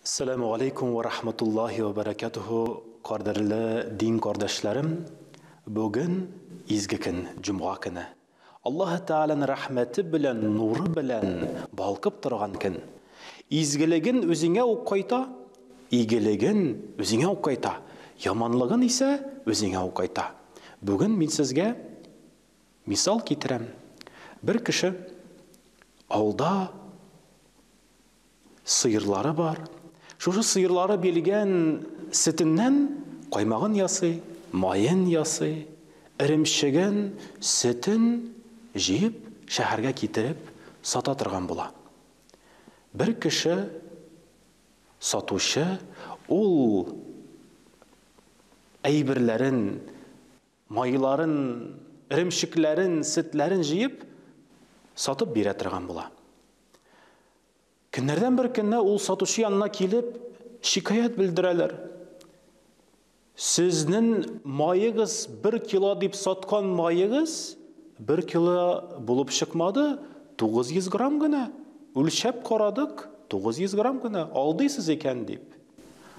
Әссәламү галәйкүм вә рахматуллаһи вә бәрәкәтүһү, кадерле дин кардәшләрем! Бүген изге көн, җомга көне. Аллаһы Тәгаләнең рәхмәте белән, нуры белән балкып торган көн. Изгелеген үзеңә үк кайта, игелеген үзеңә үк кайта, яманлыгын исә үзеңә үк кайта. Бүген мин сезгә мисал китерәм. Бер кеше авылда Сыерлары бар. Шушы сыерлары биргән сөтеннән каймагын ясый, маен ясый, эремчеген, сөтен җыеп, шәһәргә китереп сата торган була. Бер кеше, сатучы, ул әйберләрен, майларын, эремчекләрен, сөтләрен җыеп, сатып бирә торган була. Көннәрдән бер көнне ул сатучы янына килеп, шикаять белдерәләр. Сезнең маегыз бер кило дип саткан маегыз бер кило булып чыкмады, 900 грамм гына. Үлчәп карадык, 900 грамм гына. Алдыйсыз икән дип.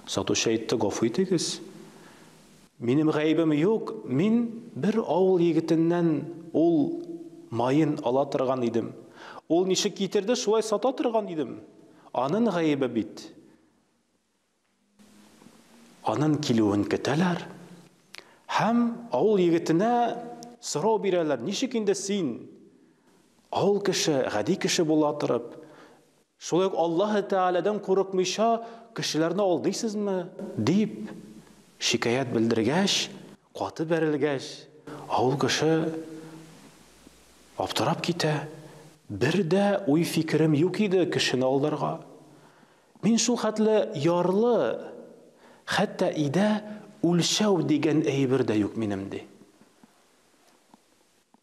Сатучы әйтте, гафу итегез. Минем гаебем юк, мин бер авыл егетеннән ул маен ала торган идем. Ул ничек китерде, шулай сата торган идем. Анын гаебе бит. Анын килүен көтәләр һәм авыл егетенә сорау бирәләр, ничек инде син, авыл кеше, гади кеше була торып, Шулай ук Аллаһы Тәгаләдән курыкмыйча кешеләрне алдыйсызмы? дип шикаять белдергәч, каты бәрелгәч, авыл кеше аптырап китә, Бер дә уй-фикерем юк иде кешене алдарга. Мин шул хәтле ярлы, хәтта өйдә үлчәү дигән әйбер дә юк минем, ди.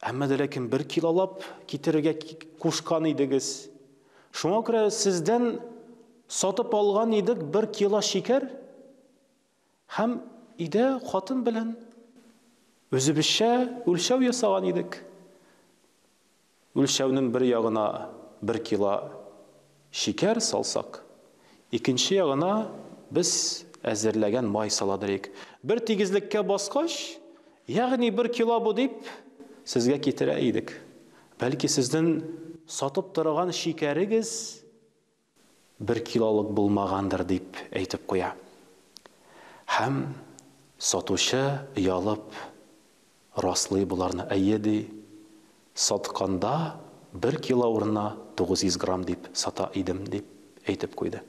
Әмма дә ләкин бер килолап китерергә кушкан идегез. Шуңа күрә сездән сатып алган идек бер кило шикәр һәм өйдә хатын белән үзебезчә үлчәү ясаган идек. Үлчәүнең бер ягына бер кило шикәр салсак, икенче ягына без әзерләгән май саладырик. Бер тигезлеккә баскач, ягъни бер кило бу дип, сезгә китерә идек. Бәлки сезнең сатып торган шикәрегез бер килолык булмагандыр, дип әйтеп куя. Һәм сатучы оялып раслый боларны, әйе, ди, сатканда бер кило урынына 900 грамм дип сата идем, дип әйтеп куйды.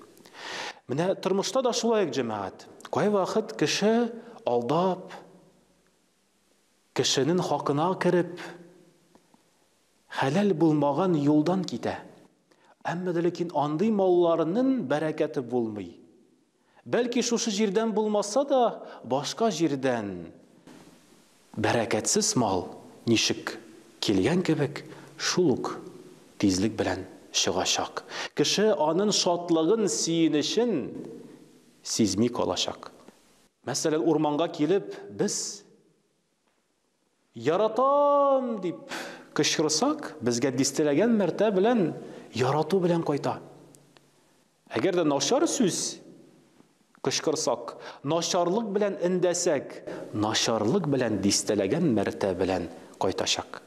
Менә тормышта да шулай ук, җәмәгать. Кайвакыт кеше алдап, кешенең хакына кереп, Хәләл булмаган юлдан китә. Әмма дә ләкин андый малларнын бәрәкәте булмый. Бәлки шушы җирдән булмаса да, башка җирдән бәрәкәтсез мал ничек килгән кебек, шул ук тизлек белән чыгачак. Кеше анын шатлыгын, сөенечен сизми калачак. Мәсәлән, урманга килеп, без Яратам! дип кычкырсак, безгә дистәләгән мәртә белән ярату белән кайта. Әгәр дә начар сүз кычкырсак, начарлык белән эндәсәк, начарлык белән дистәләгән мәртә белән кайтачак.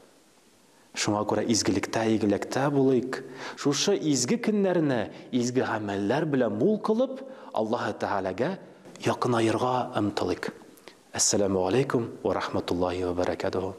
Шуңа күрә изгелектә, игелектә булыйк. Шушы изге көннәрне изге гамәлләр белән мул кылып, Аллаһы Тәгаләгә якынаерга омтылыйк. Әссәламү галәйкүм вә рахматуллаһи вә бәрәкәтүһү.